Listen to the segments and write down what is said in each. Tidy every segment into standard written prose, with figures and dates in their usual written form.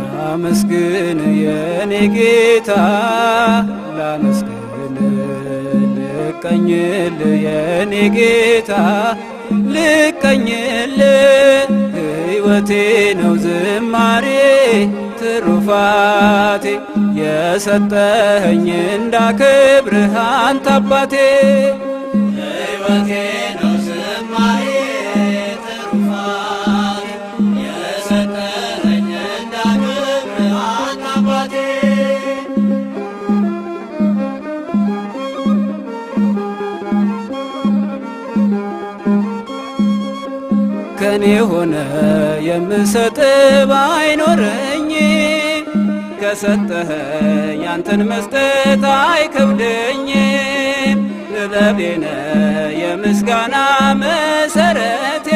ላመስግን የኔ ጌታ ላመስግን ልቀኝል የኔ ጌታ ልቀኝል ሕይወቴ ነው ዝማሬ ትሩፋቴ የሰጠኸኝ እንዳከብርህ አንተ አባቴ ሕይወቴ ነው ዝማሬ ትሩፋቴ የሰጠኸኝ እንዳከብርህ አንተ አባቴ። ከኔ ሆነ የምሰጥ ባይኖረኝ ከሰጠኸኝ አንተን መስጠት አይከብደኝም። ጥበቤ ነህ የምስጋና መሰረቴ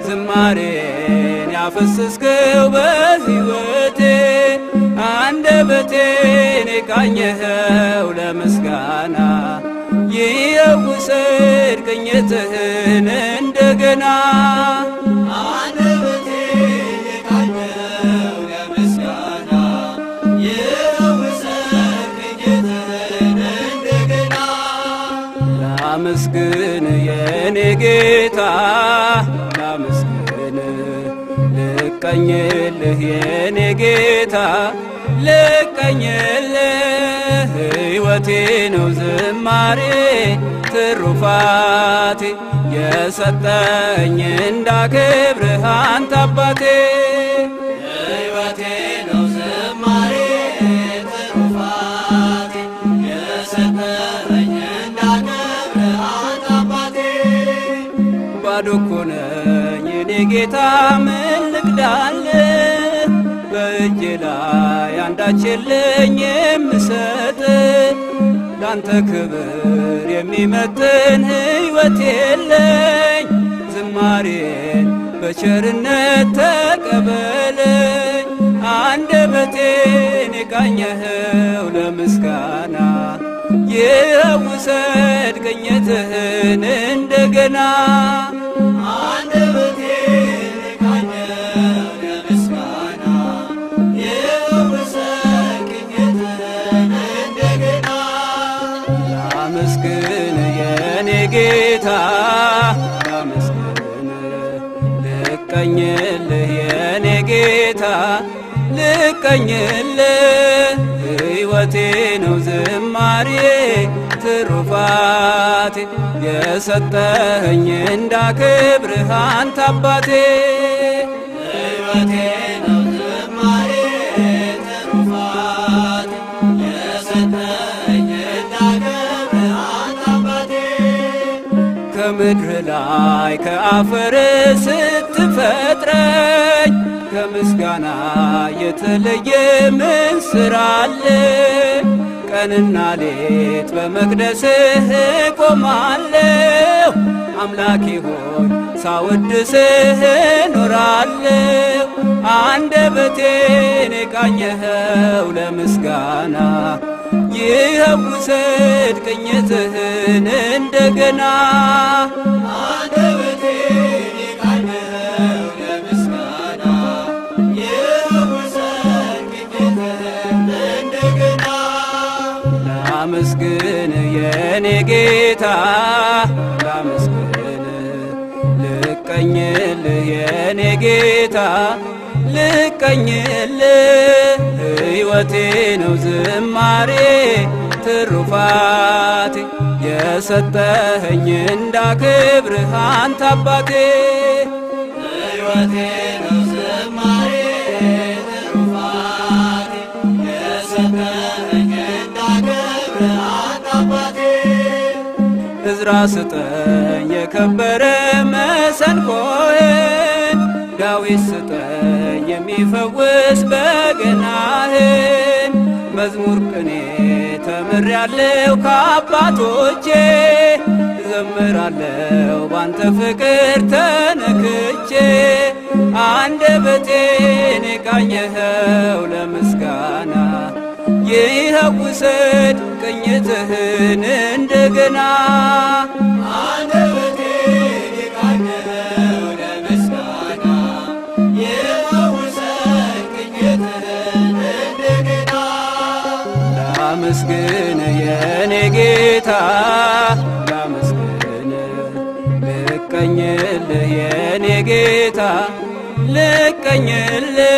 ዝማሬን ያፈሰስከው በሕይወቴ አንደበቴን የቃኘኸው ለምስጋና ይኸው ውሰድ ቅኝትህን እንደገና። አንደበቴን የቃኘኸው ለምስጋና ይኸው ውሰድ ቅኝትህን እንደገና። ላመስግን የኔ ጌታ ላመስግን ልቀኝልህ የኔ ጌታ ልቀኝልህ ሕይወቴ ነው ዝማሬ ትሩፋቴ የሰጠኝ እንዳከብርህ አንተ አባቴ። ሕይወቴ ነው ዝማሬ ትሩፋቴ የሰጠኸኝ እንዳከብርህ አንተ አባቴ። ባዶ እኮ ነኝ እኔ ጌታ ምን ልቅዳልህ በእጄ ላይ አንዳች የለኝ የምሰጥ ላንተ ክብር የሚመጥን ሕይወት የለኝ ዝማሬን በቸርነት ተቀበለኝ አንደበቴን የቃኘኸው ለምስጋና ይኸው ውሰድ ቅኝትህን እንደገና። አንደበቴን የቃኘኸው ለምስጋና ይኸው ውሰድ ቅኝትህን እንደገና። ላመስግን የኔ ጌታ ላመስግን ልቀኝልህ የኔ ጌታ ልቀኝልህ ሕይወቴ ነው ዝማሬ ትሩፋቴ የሰጠኸኝ እንዳከብርህ አንተ አባቴ። ሕይወቴ ነው ዝማሬ ትሩፋቴ የሰጠኸኝ እንዳከብርህ አንተ አባቴ። ከምድር ላይ ከአፈር ስትፈጥረኝ ከምስጋና የተለየ ምን ስራ አለ? ቀንና ሌት በመቅደስህ እቆማለሁ አምላኬ ሆይ ሳወድስህ እኖራለሁ። አንደበቴን የቃኘኸው ለምስጋና ይኸው ውሰድ ቅኝትህን እንደገና። አንደበቴን የቃኘኸው ለምስጋና ይኸው ውሰድ ቅኝትህን እንደገና። ላመስግን የኔ ጌታ ላመስግን ልቀኝልህ የኔ ጌታ ልቀኝልህ ሕይወቴ ነው ዝማሬ ትሩፋቴ የሰጠኸኝ እንዳከብርህ አንተ አባቴ። ሕይወቴ ነው ዝማሬ ትሩፋቴ የሰጠኸኝ እንዳከብርህ አንተ አባቴ። እዝራ ስጠኝ የከበረ መሰንቆህን ዳዊት ስጠኝ የሚፈውስ በገናህን መዝሙር ቅኔ ተምሬያለሁ ከአባቶቼ፣ እዘምራለሁ ባንተ ፍቅር ተነክቼ። አንደበቴን የቃኘኸው ለምስጋና፣ ይኸው ውሰድ ቅኝትህን እንደገና። አንደበቴን የቃኘኸው ለምስጋና፣ ይኸው ውሰድ ቅኝትህን እንደገና። ላመስግን የኔ ጌታ፣ ላመስግን፣ ልቀኝልህ የኔ ጌታ፣ ልቀኝልህ።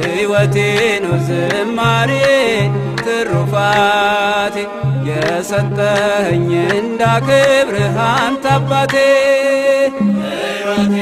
ሕይወቴ ነው ዝማሬ ትሩፋቴ፣ የሰጠኸኝ እንዳክብርህ አንተ አባቴ። ሕይወቴ